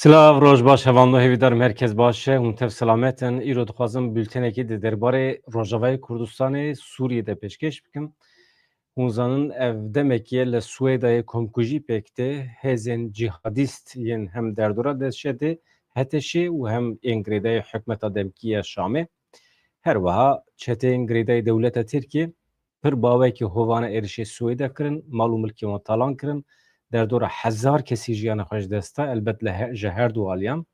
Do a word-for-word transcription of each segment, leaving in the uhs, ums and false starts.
Silav, roj baş, hevando hêvîdarim, herkes baş e, hûn tev selamet in. Îro dixwazim bültenekî di derbarê Rojavayê Kurdistanê Sûriyê de pêşkêş bikim. Hûn zanin, ev demekî ye li Swêdayê komkujî pêk tê, hêzên cîhadîst yên hem derdora DAIŞê, HTŞê û hem ên girêdayî hikûmeta demkî ya Şamê. Her wiha çeteyên girêdayî dewleta Tirkiyê pir bawekî hovane êrişê Swêda kirin, mal û milkê wan talan kirin, derdora hezar kesî jiyana xwe ji dest da, elbet li he-, ji her du aliyan.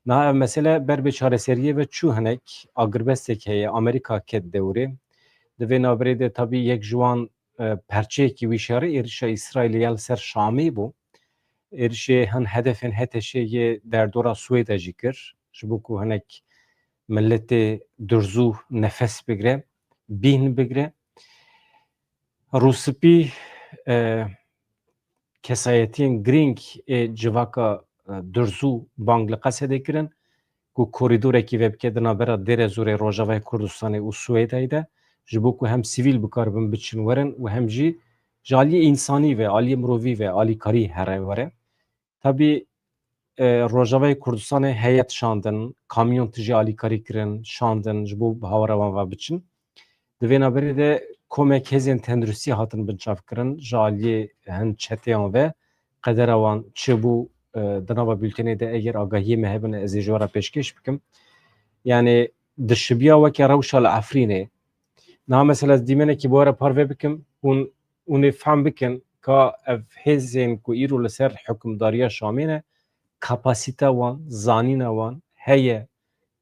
Niha ev mesele ber bi çareseriyê ve çû hinek, agirbestek heye, Amerîka ket dewrê. Di vê navberê de tabî yek ji wan, e, perçeyekî wî şerî êrişa Îsraîlê ya li ser Şamê bû. Êrişê hin hedefên HTŞê yê derdora Swêda jî kir, ji bo ku hinek miletê Durzû nefes bigire, bîn bigire. Rûspî, e, kesayetiyên girîng ê civaka, e, Durzû bang li Qesedê kirin ku korîdorekî vebike di navbera Dêrezorê Rojavayê Kurdistanê û Swêdayê de, ji bo ku hem sivîl bikaribin biçin werin û hem jî ji aliyê însanî ve, aliyê mirovî ve alîkarî here were. Tabî, e, Rojavayê Kurdistanê heyet şandin, kamyon tijî alîkarî kirin, şandin, ji bo bi hawara wan ve biçin. Di vê navberê de komek hêzên tenduristî hatin binçavkirin, ji aliyê hin çeteyan ve qedera wan çi bû, e, di nava bültenê de eger agahiyê me hebin, ez ê ji we re pêşkêş bikim. Yani dişibiya weke rewşa li Efrînê. Niha mesela ez dîmenekî bi we re parve bikim, hûn, hûn ê fehm bikin ka ev hêzên ku îro li ser hukimdariya Şamê ne, kapasîta wan, zanîna wan heye,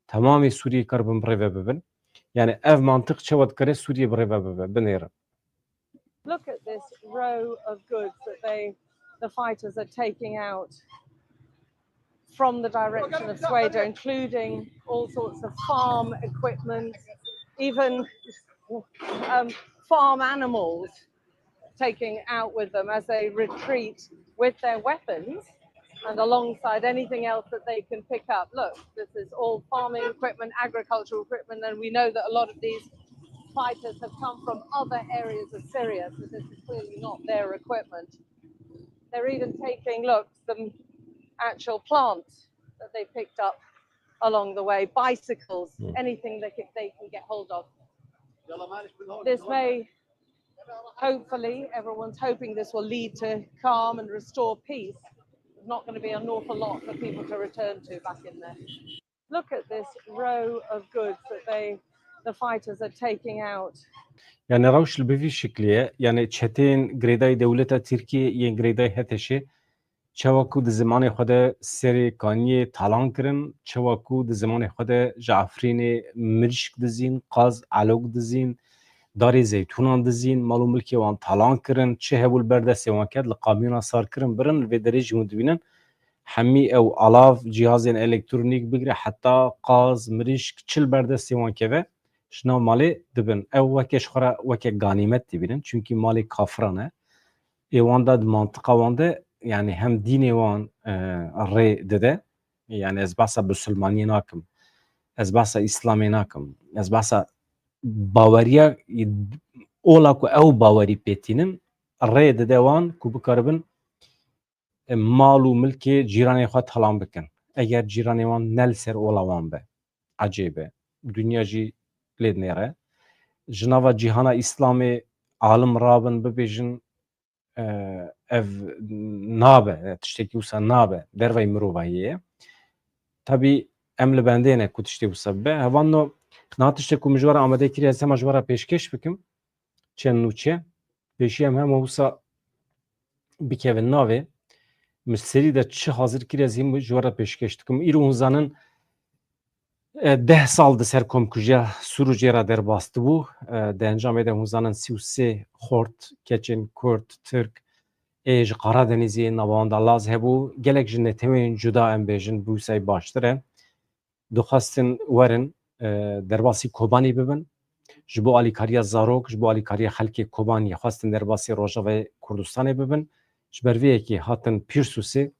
temamê Sûriyê karibin birêve bibin. Yani ev mantiq çawa dikare Sûriyê birêve bibe, binêrin. Look at this row of goods that they, the fighters are taking out from the direction of Sweda, including all sorts of farm equipment, even, um, farm animals taking out with them as they retreat with their weapons and alongside anything else that they can pick up. Look, this is all farming equipment, agricultural equipment, and we know that a lot of these fighters have come from other areas of Syria, so this is clearly not their equipment. They're even taking, look, some actual plants that they picked up along the way, bicycles, Hmm. anything they can, they can get hold of. This may, hopefully, everyone's hoping this will lead to calm and restore peace. There's not gonna be an awful lot for people to return to back in there. Look at this row of goods that they, the fighters are taking out. Yani rewş li bi vî şiklî ye. Yani çeteyên girêdayî dewleta Tirkiyê yên girêdayî HTŞê çawa ku di zimanê xwe de serê kaniyê talan kirin, çawa ku di zimanê xwe de ji Efrînê mirişk dizîn, qaz elok dizîn, darê zeytûnan dizîn, mal û milkê wan talan kirin, çi hebû li ber destê wan ket, li kamyona sar kirin, birin, li vê derê jî hûn dibînin. Hemî ew alav, cihazên elektronîk bigire, heta qaz, mirişk, çi li ber destê wan keve, ji nav malê dibin. Ew weke ji xwe re weke ganîmet dibînin, çunkî malê kafiran e. Ê wan de di mantiqa wan de, yani hem dînê wan, e, rê dide, yani ez behsa bisilmaniyê nakim, ez behsa Îslamê nakim, ez behsa baweriya, ola ku ew bawerî pê tînin, rê dide wan ku bikaribin, e, mal û milkê cîranê xwe talan bikin. Eger cîranê wan ne li ser ola wan be, ecêb e. Dinya jî lê dinêre. Ji nava cîhana Îslamê alim rabin bibêjin, e, ev nabe, e, tiştekî wisa nabe, dervayî mirovahiyê ye. Tabî em li bendê ne ku tiştê wisa bibe. Hevalno, niha tiştek ku min ji we re amade kiriye, ez hema ji we re pêşkêş bikim. Çend nûçe. Pêşî em hema wisa bikevin navê. Min serî de çi hazir kiriye, ez hîn ji we re pêşkêş dikim. Îro hûn zanin, e, deh sal di ser komkujiya Sûrûcê re derbas dibû. E, di encamê de hûn zanin sî û sê xort, keçên Kurd, Tirk, ê ji Qaradenîzê, nava wan de Laz hebû. Gelek ji neteweyên cuda, em bêjin, bi wîsayî baştir e. Dixwestin werin, e, derbasî Kobanî bibin. Ji bo alîkariya zarok, ji bo alîkariya xelkê Kobaniyê xwestin derbasî Rojavayê Kurdistanê bibin. Ji ber vê yekê hatin Pîrsûsê,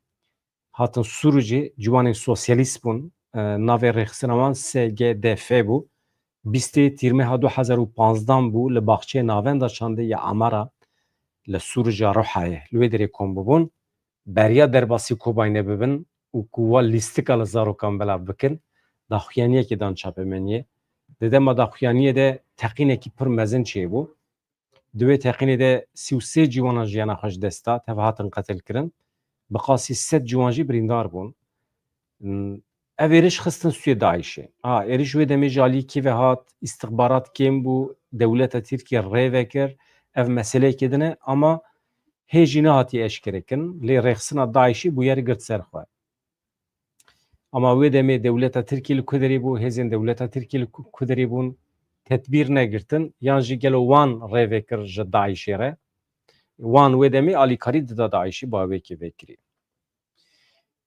hatin Sûrûcê, ciwanên sosyalîst bûn. E, navê rêxistina wan S G D F bû. Bîstê Tîrmeha du hezar û panzdan bû, li baxçeyê Navenda Çandê ya Amara li Sûrûca Ruhayê li wê derê kom bibûn. Beriya derbasî Kobanê bibin, û ku wa lîstika li zarokan belav bikin, daxuyaniyekê dan çapemeniyê. Di dema daxuyaniyê de teqînekî pir mezin çêbû. Di wê teqînê de sî û sê ciwanan jiyana xwe ji dest da, tev hatin qetilkirin. Bi qasî sed ciwan jî birîndar bûn. Ev êriş xistin stûyê DAIŞê. Ha, êriş wê demê ji alî kî ve hat, îstixbarat kêm bû, dewleta Tirkiyê rê vekir, ev meseleyekê din e, ama hê jî nehatiye eşkerekirin, lê rêxistina DAIŞê bûyer girt ser xwe. Ama wê demê dewleta Tirkiyê li ku derê bû, hêzên dewleta Tirkiyê li ku, ku derê bûn, tedbîr negirtin, yan jî gelo wan rê vekir ji DAIŞê re? Wan wê demê alîkarî dida DAIŞê, bi awekê vekirî.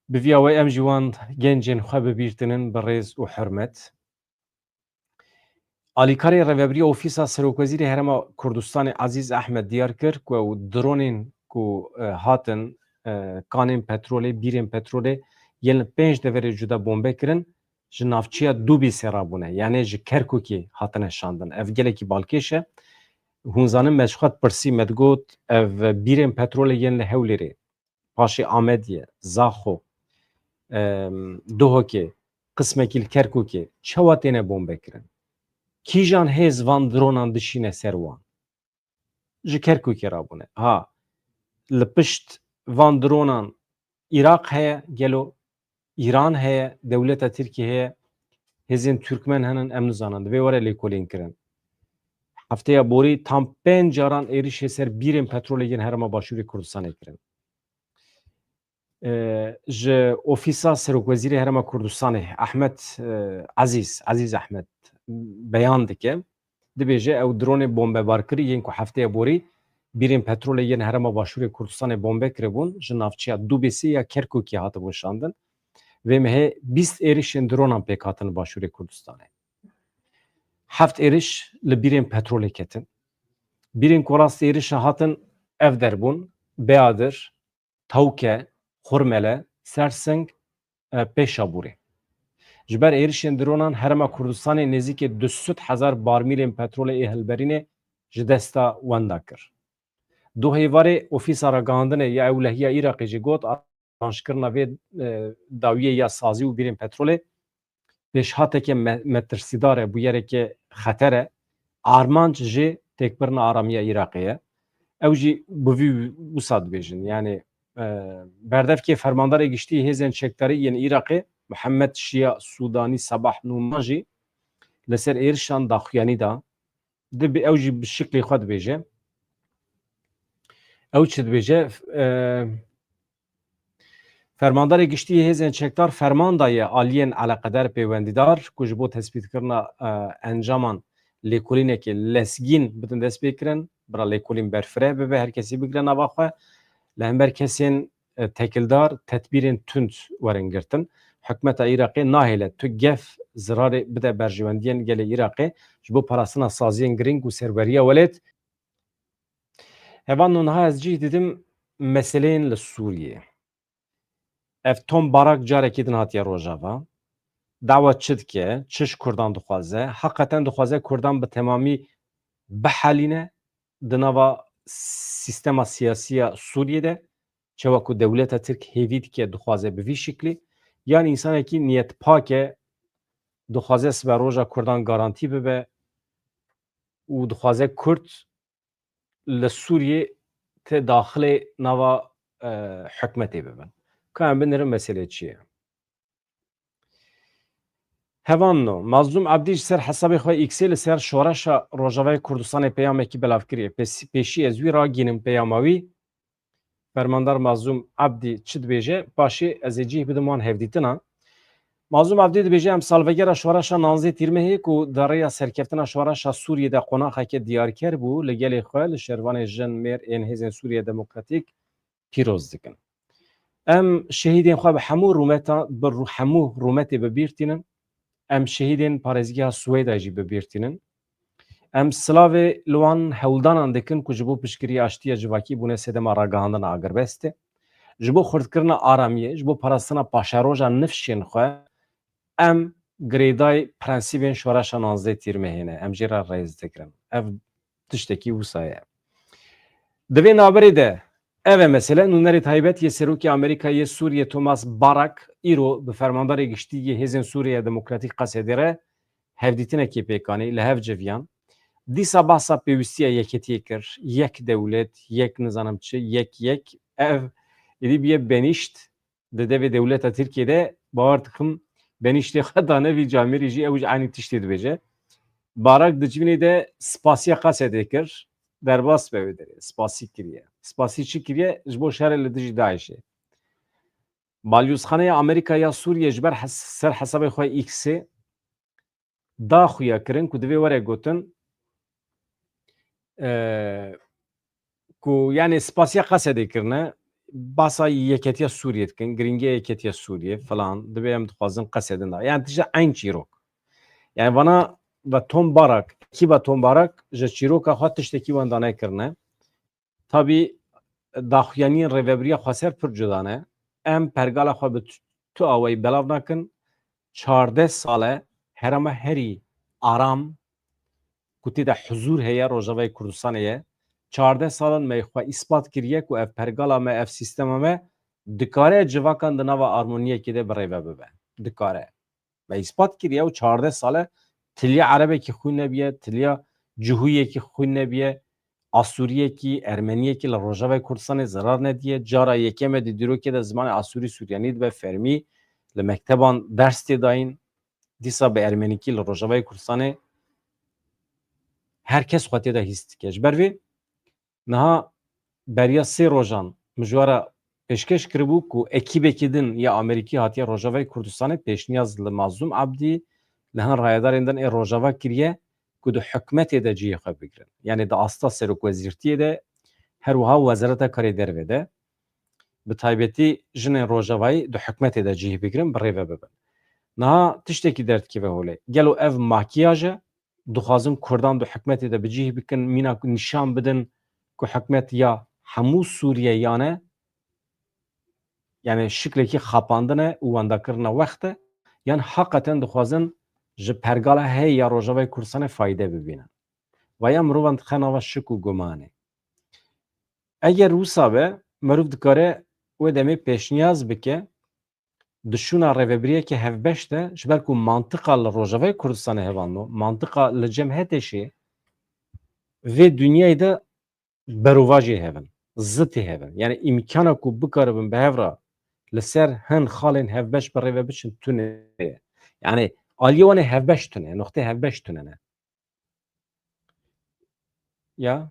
Bi vî awayî em jî wan gencên xwe bi bîr tînin bi rêz û hurmet. Alîkarê Rêvebirî Ofîsa Serokwezîrê Herêma Kurdistanê Ezîz Ehmed diyar kir ku ew dronên ku, e, hatin, e, kanên petrolê, bîrên petrolê yên li pênc deverê cuda bombe kirin, ji navçeya Dubîsê rabûne, yanê ji Kerkûkê hatine şandin. Ev gelekî balkêş e. Hûn zanin me ji xwe dipirsî, me digot ev bîrên petrolê yên li Hewlêrê, paşê Amediyê, Zaxo, em, Duhokê, qismekî li Kerkûkê, çawa têne bombe kirin? Kîjan hêz van dronan dişîne ser wan? Ji Kerkûkê rabûne. Ha, li pişt van dronan Iraq heye, gelo Îran heye, dewleta Tirkiyê heye, hêzên Türkmen henin, em nizanin. Divê were lêkolîn kirin. Hefteya borî tam pênc caran êrişê ser bîrên petrolê yên Herêma Başûrê Kurdistanê kirin. E, ji Ofîsa Serokwezîrê Herêma Kurdistanê Ehmed, e, Ezîz, Ezîz Ehmed beyan dike. Dibêje ew dronê bombebarkirî yên ku hefteya borî bîrên petrolê yên Herêma Başûrê Kurdistanê bombe kiribûn, ji navçeya Dubêsê ya Kerkûkê hatibûn şandin. Vê mehê bîst êrişên dronan pêk hatin li Başûrê Kurdistanê. Heft êriş li bîrên petrolê ketin. Bîrên ku rastî êrişa hatin ev der bûn: Beadir, Tawke, Xurmele, Sersing, e, Pêşabûrê. Ji ber êrişên dronan Herêma Kurdistanê nêzîkê du sed hezar barmîlên petrolê ê hilberînê ji desta wenda kir. Du hêvarê Ofîsa Ragihandinê ya Ewlehiya Iraqê jî got, aranjkirina vê, e, dawiyê ya sazî û bîrên petrolê pêşhateke me-, metirsîdar e, bûyereke xeter e. Armanc jê têkbirina aramiya Iraqê ye. Ew jî bi vî wisa dibêjin. Yanî, e, berdevkê Fermandarê Giştî Hêzên Çekdarî yên Iraqê, Mihemed Şiya Sûdanî Sebah Nûman jî li ser êrişan daxuyanî da. Dibi-, ew jî bi şiklê xwe dibêje. Ew çi dibêje? E, Fermandarê Giştî yê Hêzên Çekdar ferman daye aliyên eleqedar pêwendîdar ku ji bo tespîtkirina, e, encaman lêkolînekê lezgîn bidin destpêkirin, bira lêkolîn berfireh bibe, her kesî bigire nava xwe. Li hember kesên, e, tekildar tedbîrên tund werin girtin. Hikûmeta Iraqê nahêle tu gef zirarê bide berjewendiyên gelê Iraqê ji bo parastina saziyên girîng û serweriya welêt. Hevalno, niha ez cih didim meseleyên li Sûriyê. Ev Tom Barak carekî din hatiye Rojava. Dawa çi dike, çi ji Kurdan dixwaze? Heqeten dixwaze Kurdan bi temamî bihelîne di nava sîstema siyasî ya Sûriyê de, çawa ku dewleta Tirk hêvî dike, dixwaze bi vî şiklî, yan însanekî niyetpak e, dixwaze siberoja Kurdan garantî bibe û dixwaze Kurd li Sûriyê tê daxilê nava, e, hikûmetê bibin. Ka em binêrin meselê çi ye? Hevalno, Mazlûm Ebdî ji ser hesabê xwe X-ê li ser Şoreşa Rojavayê Kurdistanê peyamekî belav kiriye. Pês-, pêşî ez wî ragînim peyama wî. Fermandar Mazlûm Ebdî çi dibêje? Paşê ez ê cih bidim wan hevdîtina. Mazlûm Ebdî dibêje, em salvegera Şoreşa nonzdeh Tîrmehê ku di rêya serkeftina Şoreşa Sûriyê de qonaxeke diyarker bû, li gelê xwe, li şervanê jin, mêr ên Hêzên Sûriya Demokratîk pîroz dikin. Em şehîdên xwe bi hemû rûmeta-, bi rû-, hemû rûmetê bi bîr tînin. Em şehîdên parêzgeha Swêda jî bi bîr tînin. Em silavê li wan hewldanan dikin ku ji bo piştgiriya aştiya civakî bûne sedema ragihandina agirbestê. Ji bo xurtkirina aramiyê, ji bo parastina paşeroja nifşên xwe, em girêdayî prensîbên Şoreşa nonzdeh Tîrmehê ne. Em jê re rêz digirin. Ev tiştekî wisa ye. Di vê navberê de Ev e mesele. Nûnerê taybet yê Serokê Amerîka yê Sûriyê Thomas Barak îro bi Fermandarê Giştî yê Hêzên Sûriyeya Demokratîk Qesedê re hevdîtinekê pêk anî, li hev civiyan. Dîsa bahsa pêwîstiya yeketiyê kir. Yek dewlet, yek nizanim çi, yek, yek. Ev êdî bûye benîşt di devê dewleta Tirkiyê de, bawer dikim benîştê xwe dane vî camêrî jî, ew jî eynî tiştê dibêje. Barak di civînê de spasiya Qesedê kir, derbas be wê derê, spasî kiriye. Spasî çi kiriye? Ji bo şerê li dijî DAIŞ'ê. Balyozxaneya Amerîka ya Sûriyê ji ber hes-, ser hesabê xwe X-ê da xuya kirin ku divê were gotin, e, ku, yani, spasiya Qesedê kirine, basa yeketiya Sûriyê dikin, girîngiya yeketiya Sûriyê falan, divê em dixwazin Qesedin da. Yani, tişta eyn çîrok. Yani, vana ve Tom Barak, ekîba Tom Barak ji çîroka xwe tiştekî wenda nekirine. Tabî daxuyaniyên Rêvebiriya Xweser pir cuda ne. Em pergala xwe bi tu, tu awayî belav nakin. Çardeh sal e herêma herî aram, ku tê de huzûr heye, Rojavayê Kurdistanê ye. Çardeh sal in me xwe îspat kiriye ku ev pergala me, ev sîstema me dikare civakan di nava armoniyekê de bi rêve bibe. Dikare. Me îspat kiriye û çardeh sal e tiliya erebekî xwîn nebiye, tiliya cihûyekî xwîn nebiye, asûriyekî, ermeniyekî li Rojavayê Kurdistanê zerar nediye. Cara yekem e di dîrokê de zimanê asûrî sûriyanî dibe fermî, li mekteban ders tê dayîn. Dîsa bi ermenîkî li Rojavayê Kurdistanê her kes xwe tê de hîs dike. Ji ber vê niha beriya sê rojan min ji we re pêşkêş kiribû ku ekîbekî din ya Amerîkî hatiye Rojavayê Kurdistanê, pêşniyaz li Mazlûm Abdî, li hin rayedarên din ê Rojava kiriye ku di hikûmetê de cihê xwe bigirin. Yani di asta serokwezîrtiyê de, her wiha Wezareta Karê Derve de, bi taybetî jinên Rojavayî di hikûmetê de cihê bigirin, bi rêve bibin. Niha tiştekî derdikeve holê. Gelo ev makiyaj e? Dixwazin Kurdan di hikûmetê de bi cih bikin, mîna ku nîşan bidin ku hikûmet ya hemû Sûriyeyan e, yani şiklekî xapandin e û wendakirina wext e, yan heqeten dixwazin ji pergala heye ya Rojavayê Kurdistanê fayde bibînin. Vaya mirovan dixe nava şik û gumanê. Eger wisa be, meriv dikare wê demê pêşniyaz bike, di şûna rêvebiriyeke hevbeş de, ji ber ku mantiqa li Rojavayê Kurdistanê hevano, mantiqa li cem HTŞ'ê vê dinyayê de berovajê hevin, zitê hevin. Yani îmkana ku bikaribin bi hev re li ser hin xalên hevbeş bi rêve biçin tune ye. Yani aliyê wan ê hevbeş tune, noqtê hevbeş tune ne. Ya,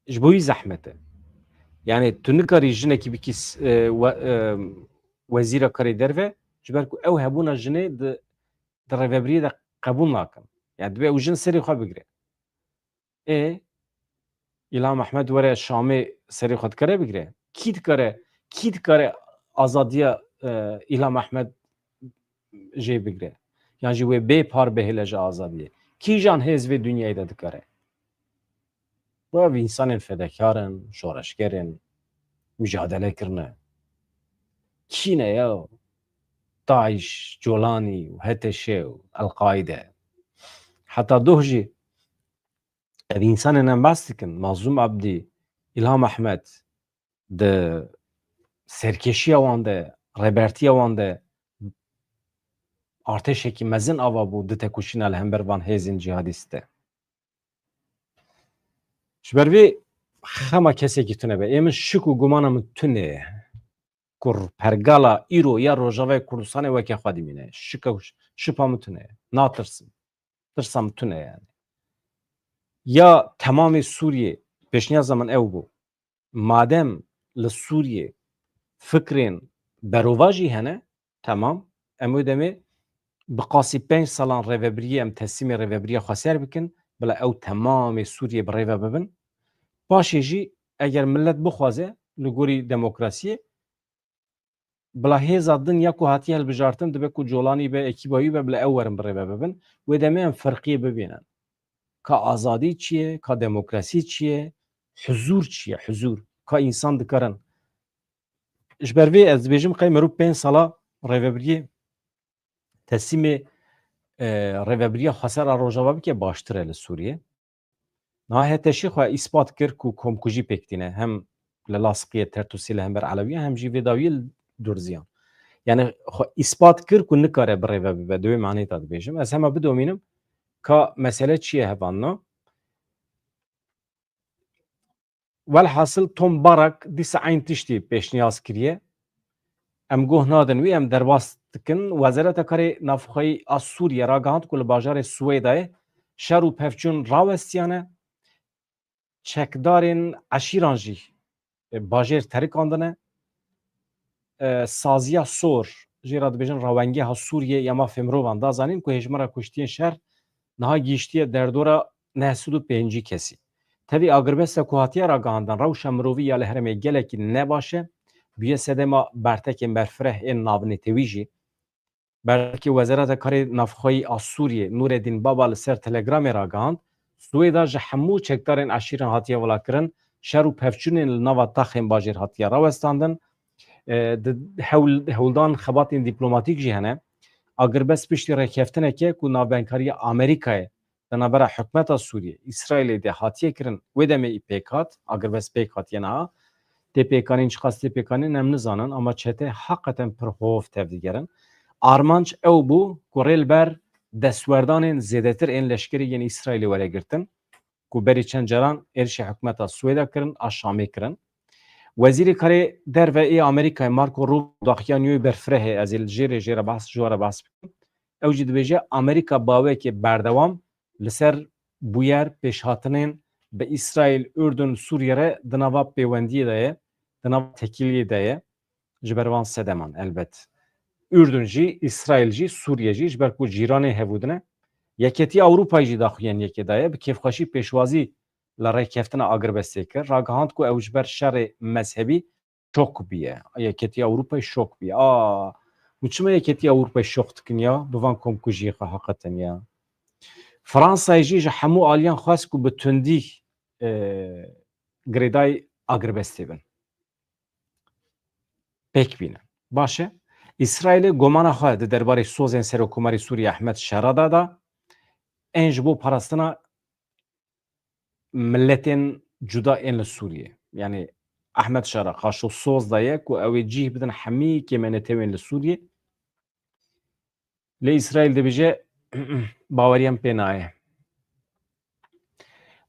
ji bo wî zehmet e. Yani tu nikarî jinekî bikî s-, e, we-, e, wezîra karê derve, ji ber ku ew hebûna jinê di, di rêvebiriyê de qebûl nakin. Yani dibe ew jin serê xwe bigire. Ê, Îlham Ehmed were Şamê serê xwe dikare bigire? Kî dikare, kî dikare azadiya, e, Îlham Ehmed jê bigire? Yan jî wê bê par bihêle ji azadiyê? Kîjan hêz vê dinyayê de dikare? Bu ev însanên fedekar in, şoreşger in, micadele kirine. Kî ne ya? DAIŞ, Colanî û HTŞ û El-Qaîde. Heta doh jî ev însanên em behs dikin, Mazlûm Abdî, Îlham Ehmed, di serkêşiya wan de, rêbertiya wan de artêşekî mezin ava bû di tekoşîna li hember van hêzên cîhadîst de. Ji ber vê xema kesekî tune be. Ê min şik û gumana min tune ye. Ku pergala îro ya Rojavayê Kurdistanê weke xwe dimîne. Şika, şipa min tune ye. Natirsim. Tirsa min tune ye yani. Ya temamê Sûriyê, pêşniyaza min ew bû. Madem li Sûriyê fikrên berovajî hene, temam, em wê demê bi qasî pênc salan rêvebiriyê em teslîmê rêvebiriya xweser bikin, bila ew temamê Sûriyê bi rêve bibin. Paşê jî eger millet bixwaze li gorî demokrasiyê, bila hêza din ya ku hatiye hilbijartin, dibe ku Colanî be, ekîba wî be, bila ew werin bi rêve bibin. Wê demê em ferqiyê bibînin. Ka azadî çi ye, ka demokrasî çi ye, huzûr çi ye, huzûr. Ka însan dikarin. Ji ber vê ez dibêjim, qey merû pênc sala rêvebiriyê, teslîmê, e, rêvebiriya xweser a Rojava bike, baştir e li Sûriyê. Niha HTŞ'ê xwe îspat kir ku komkujî pêk tîne. Hem li Laskiye Tertusî li hember Elewiyan hem jî vê dawiyê li Durziyan. Yani xwe îspat kir ku nikare birêve bibe, di wê manê de dibêjim. Ez hema bidomînim ka mesele çi ye hevalno. Welhasil Tom Barak dîsa eyn tiştî pêşniyaz kiriye. Em goh nadin wî, em derbas dikin. Wezareta Karê Navxweyî a Sûriye ragihand ku li bajarê Swêdayê şer û pevçûn rawestiyane. Çekdarên eşîran jî, e, bajêr terikandine. E, saziya sor, jê re dibêjin rawengeha Sûriyê ya mafê mirovan, da zanîn ku hêjmara kuştiyên şer niha gihîştiye derdora neh sed û pêncî kesî. Tevî agirbesta ku hatiye ragihandin, rewşa mirovî ya li herêmê gelekî ne baş e, bûye sedema bertekên berfireh ên navnetewî jî. Bertekê Wezareta Karê Navxweyî a Sûriyê, Nûredîn Baba, li ser Telegramê ragihand, Swêda ji hemû çekdarên eşîran hatiye vilakirin, şer û pevçûnên li nava taxên bajêr hatiye rawestandin. E, di hewl-, hewldan xebatên dîplomatîk jî hene. Agirbest piştî rêkeftineke ku navbenkariya Amerîkayê di navbera hikûmeta Sûriyê, Îsraîlê de hatiye kirin, wê demê pêk hat, agirbest pêk hatiye niha. Tê pêkanîn, çiqas tê pêkanîn em nizanin, ama çete heqeten pir hov tevdigerin. Armanc ew bû ku rê li ber destwerdanên zêdetir ên leşkerî yên Îsraîlê were girtin, ku berî çend caran êrişê hikûmeta Swêda kirin, a Şamê kirin. Wezîrê Karê Derve ê Amerîkayê Marco Rubio daxuya nûyê berfirehê, ez ê li jêrê jê re behs, ji we re behs bikim. Ew jî dibêje, Amerîka bi awekê berdewam li ser bûyer pêşhatinên bi Îsraîl, Urdun, Sûriye re di nava pêwendiyê de ye, di nava tekîliyê de ye. Ji ber van sedeman, elbet. Urdun jî, Îsraîl jî, Sûriye jî, ji ber ku cîranê hevû din e. Yeketiya Ewropayê jî daxuyaniyekê daye, bi kêfxweşî pêşwazî li rêkeftina agirbestê kir. Ragihand ku ew ji ber şerê mezhebî şok bûye. Yeketiya Ewropayê şok bûye. A, hûn çima Yeketiya Ewropayê şok dikin ya? Bi van komkujiyê xwe heqeten ya. Fransayê jî ji hemû aliyan xwest ku bi tundî, e, girêdayî agirbestê bin. Pêk bîne. Baş e. Îsraîlê gomana xwe di derbarê sozên Serokkomarê Sûriyê Ehmed Şera de da. Ên ji bo parastina miletên cuda ên li Sûriyê. Yani Ehmed Şera xaşo soz daye ku ew ê cih bidin hemî kêmenetewên li Sûriyê. Lê Îsraîl dibêje baweriyan pê nayê.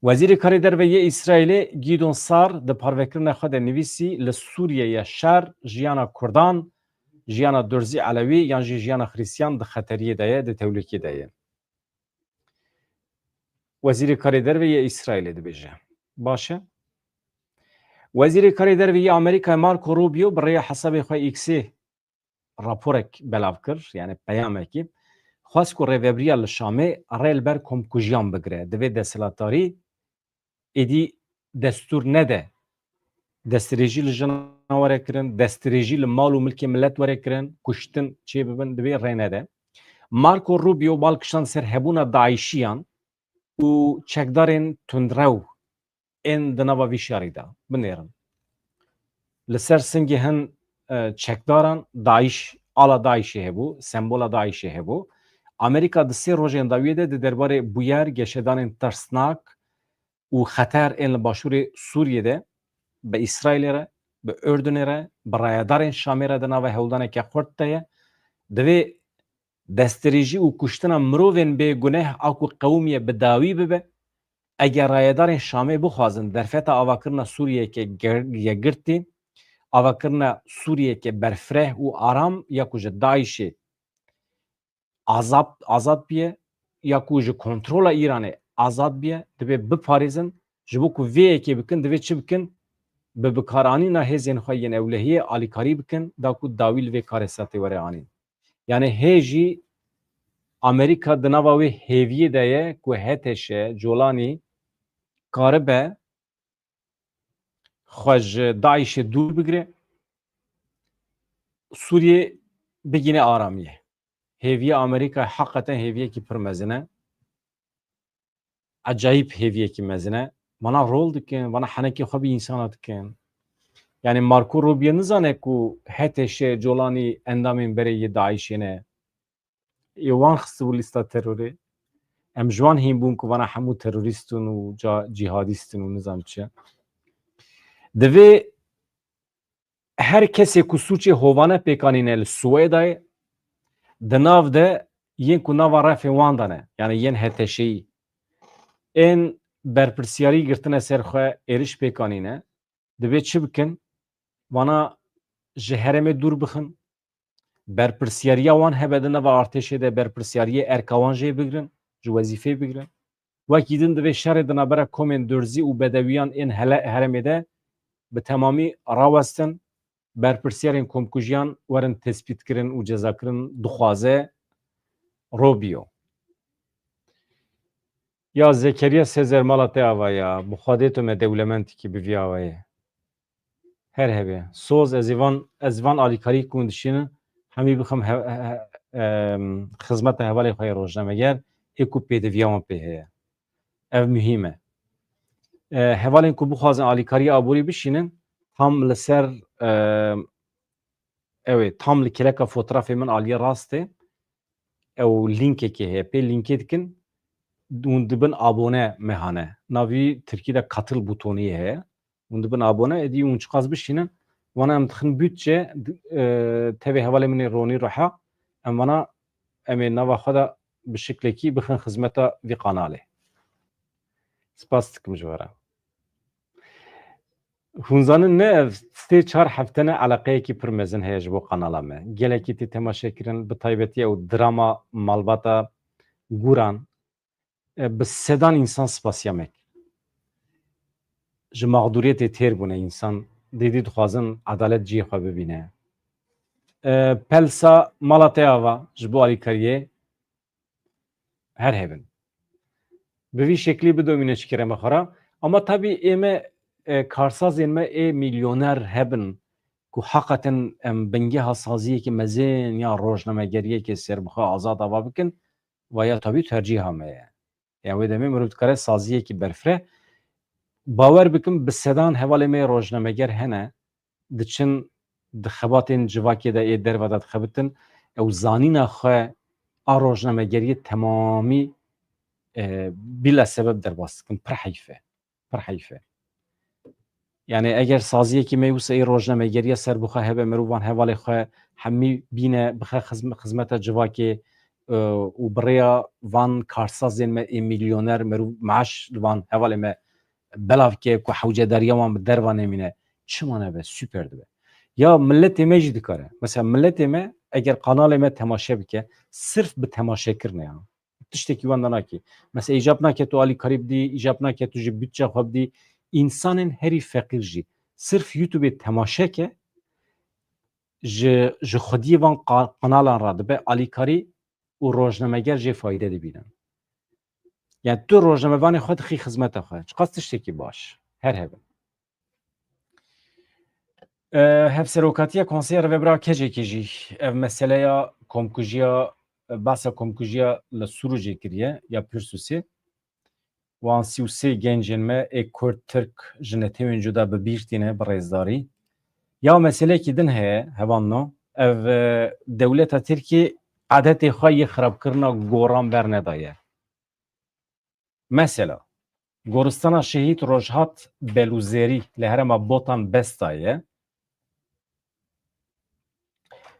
Wezîrê Karê Derve yê Îsraîlê Gideon Sar di parvekirina xwe de nivîsî, li Sûriyê ye şer, jiyana Kurdan, jiyana Durzî Elewî yan jî jiyana Xirîstiyan di xeteriyê de ye, di tewlîkê de ye. Wezîrê Karê Derve yê Îsraîlê dibêje. Baş e. Wezîrê Karê Derve yê Amerîkayê Marco Rubio bi rêya hesabê xwe X-ê raporek belav kir, yani peyamekî. Xwest ku rêvebiriya li Şamê rê li ber komkujiyan bigire. Divê desthilatdarî êdî destûr nede destdirêjî li jina were kirin, destdirêjî li mal û milkê milet were kirin, kuştin çêbibin, divê rê nede. Marco Rubio bal kişand ser hebûna DAIŞiyan û çekdarên tundrew ên di nava vî şerî de binêrin. Li ser singê hin, e, çekdaran DAIŞ, ala DAIŞê hebû, sembola DAIŞê hebû. Amerîka di sê rojên dawiyê de di derbarê bûyer, geşedanên tersnak û xeter ên li başûrê Sûriyê de bi Îsraîlê re, bi Urdunê re, bi rayedarên Şamê re di nava hewldaneke xurt de ye. Divê destdirêjî û kuştina mirovên bêguneh a ku qewimiye bi dawî bibe. Eger rayedarên Şamê bixwazin derfeta avakirina Sûriyeyeke ger-, yekgirtî, avakirina Sûriyeyeke berfireh û aram ya ku ji DAIŞê azab, azad biye, ya ku ji kontrola Îranê azad biye, divê biparêzin. Ji bo ku vê yekê bikin, divê çi bikin? Bi bikaranîna hêzên xwe yên ewlehiyê alîkarî bikin, da ku dawî li vê karêsatê were anîn. Yani hê jî Amerîka di nava wê hêviyê de ye ku H T Ş, Colanî karibe xwe ji DAIŞê dûr bigire, Sûriyê bigîne aramiyê. Hêviya Amerîka heqeten hêviyekî pir mezin e. Ecayîb hêviyekî mezin e. Vana rol dikin, vana henekê xwe bi însana dikin. Yani Marco Rubio nizane ku H T Ş Colanî endamên berê yê DAIŞê ne. Ê wan xistibû lîsta terorê. Em ji wan hîn bûn ku vana hemû terorîst in û ca-, cîhadîst in û nizam çi. Divê her kesê ku sûcê hovane pêk anîne li Swêdayê, di nav de yên ku nava refê wan de ne, yani yên H T Ş'yî, ên berpirsiyarî girtine ser xwe êriş pêk anîne, divê çi bikin? Vana ji herêmê dûr bixin, berpirsiyariya wan hebe di nava artêşê de, berpirsiyariyê erka wan jê bigirin, ji wezîfê bigirin. Wekî din divê şerê di navbera komên Durzî û Bedewiyan ên hele herêmê de bi temamî rawestin, berpirsiyarên komkujiyan werin tespîtkirin û cezakirin, dixwaze Rubio. Ya Zekeriya Sezer, mala te ava ya, bi Xwedê tu me dewlemendikî bi vî awayê. Her hebe. Soz, ez ê van, ez van alîkarî ku hûn dişînin, hemî bixim he-, he-, he-, em, xizmeta hevalê xwe yê rojnameger, ê ku pêdiviya wan pê heye. Ev muhîm e. E, hevalên ku bixwazin alîkarî aborî bişînin, tam li ser, e, ew ê, tam li keleka fotrafê min aliyê rastê, ew lînkekê heye, pê lînkê dikin, hûn dibin abone mehane. Navî tirkî de katıl butonî heye. Hûn dibin abone, êdî hûn çiqas bişînin, vana em dixin budçe, di-, e, tevê hevalê min ê Ronî Ruha, em vana em ê nava xwe de bi şiklekî bixin xizmeta vî kanalê. Spas dikim ji we re. Hûn zanin ne ev sê çar hefte ne eleqeyekî pir mezin heye ji bo kanala me. Gelekî tê temaşe kirin, bi taybetî ew drama malbata Guran, e, bi sedan însan spasiya me kir. Ji mexdûriyetê têr bûne însan, dêdî dixwazin edalet cihê xwe bibîne. E, pelsa mala te ava ji bo alîkariyê her hebin. Bi vî şeklî bidomîne ji kerema xwe re. Ama tabî ê me, e, karsazên me ê milyoner hebin ku heqeten em bingeha saziyekî mezin ya rojnamegeriyekê serbixwe azad ava bikin, va ya tabî tercîha me ye. Ya wê demê mirov dikare saziyekî berfireh. Bawer bikim bi sedan hevalê me yê rojnameger hene, diçin di xebatên civakê de ê derve de dixebitin, ew zanîna xwe a rojnamegeriyê temamî, e, bîla sebeb derbas dikin. Pir heyf e. Pir heyf e. Yani eger saziyekî me wisa ê rojnamegeriya serbixwe hebe, mirov van hevalê xwe hemî bîne, bixe xizm-, xizmeta civakê, e, û bi rêya van karsazên me ê milyoner, mirov maaş li van hevalê me belav ke ku hewcedariya wan bi derva nemîne, çima nebe, super dibe. Ya miletê me jî dikare. Mesela miletê me eger kanalê me temaşe bike, sirf bi temaşekirine ya. Tiştekî wenda nakî. Mesela îcab nake tu alîkarî bidî, îcab nake tu ji budçe xwe bidî. Însanên herî feqîr jî sirf YouTubeê temaşe ke, ji, ji xwediyê van qa-, qanalan re dibe alîkarî û rojnameger jê fayde dibînin. Yani tu rojnamevanê xwe dixî xizmeta xwe. Çiqas tiştekî baş. Her hebin. E, Hevserokatiya Konseya Rêvebira Kecekî jî ev meseleya komkujiya, e, behsa komkujiya li Sûrûcê kiriye, ya Pirsûsê. Wan sî û sê gencên me ê Kurd, Tirk ji netewên cuda bi bîr tîne, bi rêzdarî. Ya meselekî din heye, hevalno, ev, e, dewleta Tirkiyê adetê xwe yê xirabkirina goran bernedaye. Mesela, goristana Şehîd Rojhat Belûzerî li herêma Botan Besta ye.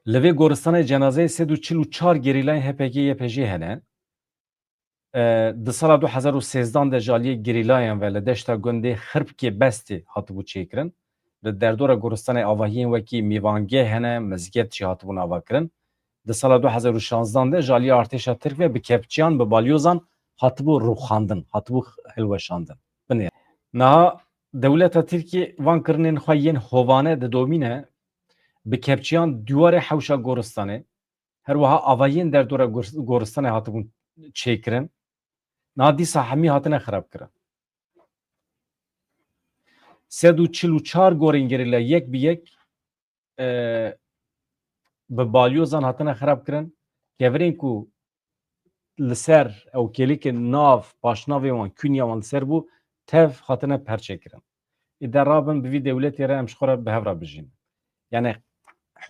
Li vê goristanê cenazeyê sed û çil û çar gerîlayên H P G Y P G hene. E, di sala du hezar û sêzdan de ji aliyê gerîlayan ve li deşta gundê Xirbkê Bestê hatibû çêkirin. Li derdora goristanê avahiyên wekî mêvangeh hene, mizgeft jî hatibûn avakirin. Di sala du hezar û şanzdan de ji aliyê artêşa Tirk ve bi kepçiyan, bi balyozan hatibû rûxandin, hatibû hilweşandin. Binêre. Niha dewleta Tirkiyê van kirinên xwe yên hovane didomîne, bi kepçiyan dîwarê hewşa goristanê, her wiha avahiyên derdora gor-, goristanê hatibûn çêkirin. Niha dîsa hemî hatine xirabkirin. Sed û çil û çar gorên gerîla yek bi yek, e, bi balyozan hatine xirabkirin. Kevirên ku li ser ew kêlîkên nav, paşnavê wan, kûnya wan li ser bû, tev hatine perçe kirin. Îde rabin bi vî dewletê re em ji xwe re bi hev re bijîn. Yani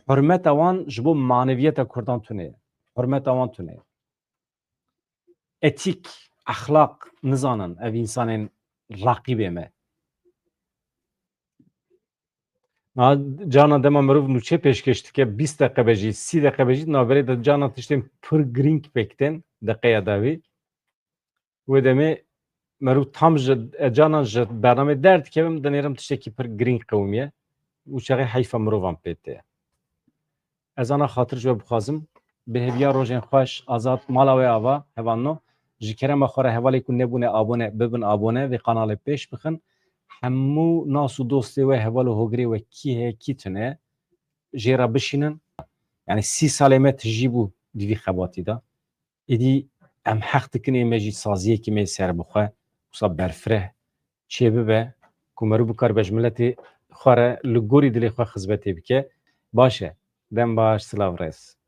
hurmeta wan ji bo maneviyeta Kurdan tune ye. Hurmeta wan tune ye. Etîk, exlaq nizanin ev însanên raqîbê me. Ha, cana dema mirov nûçe pêşkêş dike, bîst deqe be jî, sî deqe be jî, navberê de cana tiştên pir girîng pêk tên, deqeya dawî. Wê demê merû tam ji, e, canan ji bernamê derdikevim, dinêrim tiştekî pir girîng qewimiye. Û çaxê heyfa mirovan pê tê. Ez ana xatir ji we bixwazim, bi hêviya rojên xweş, azad, mala we ava, hevalno, ji kerema xwe re hevalê ku nebûne abone, bibin abone, vê kanalê pêş bixin. Hemû nas û dostê we, heval û hogirê we kî heye, kî tune, jê re bişînin. Yani sî salê me tijî bû di vî xebatî de. Êdî em heq dikin ê me jî saziyekî me serbixwe, wisa berfireh çêbibe, ku merû bikaribe ji miletê xwe re li gorî dilê xwe xizmetê bike. Baş e. Dem baş, silav rêz.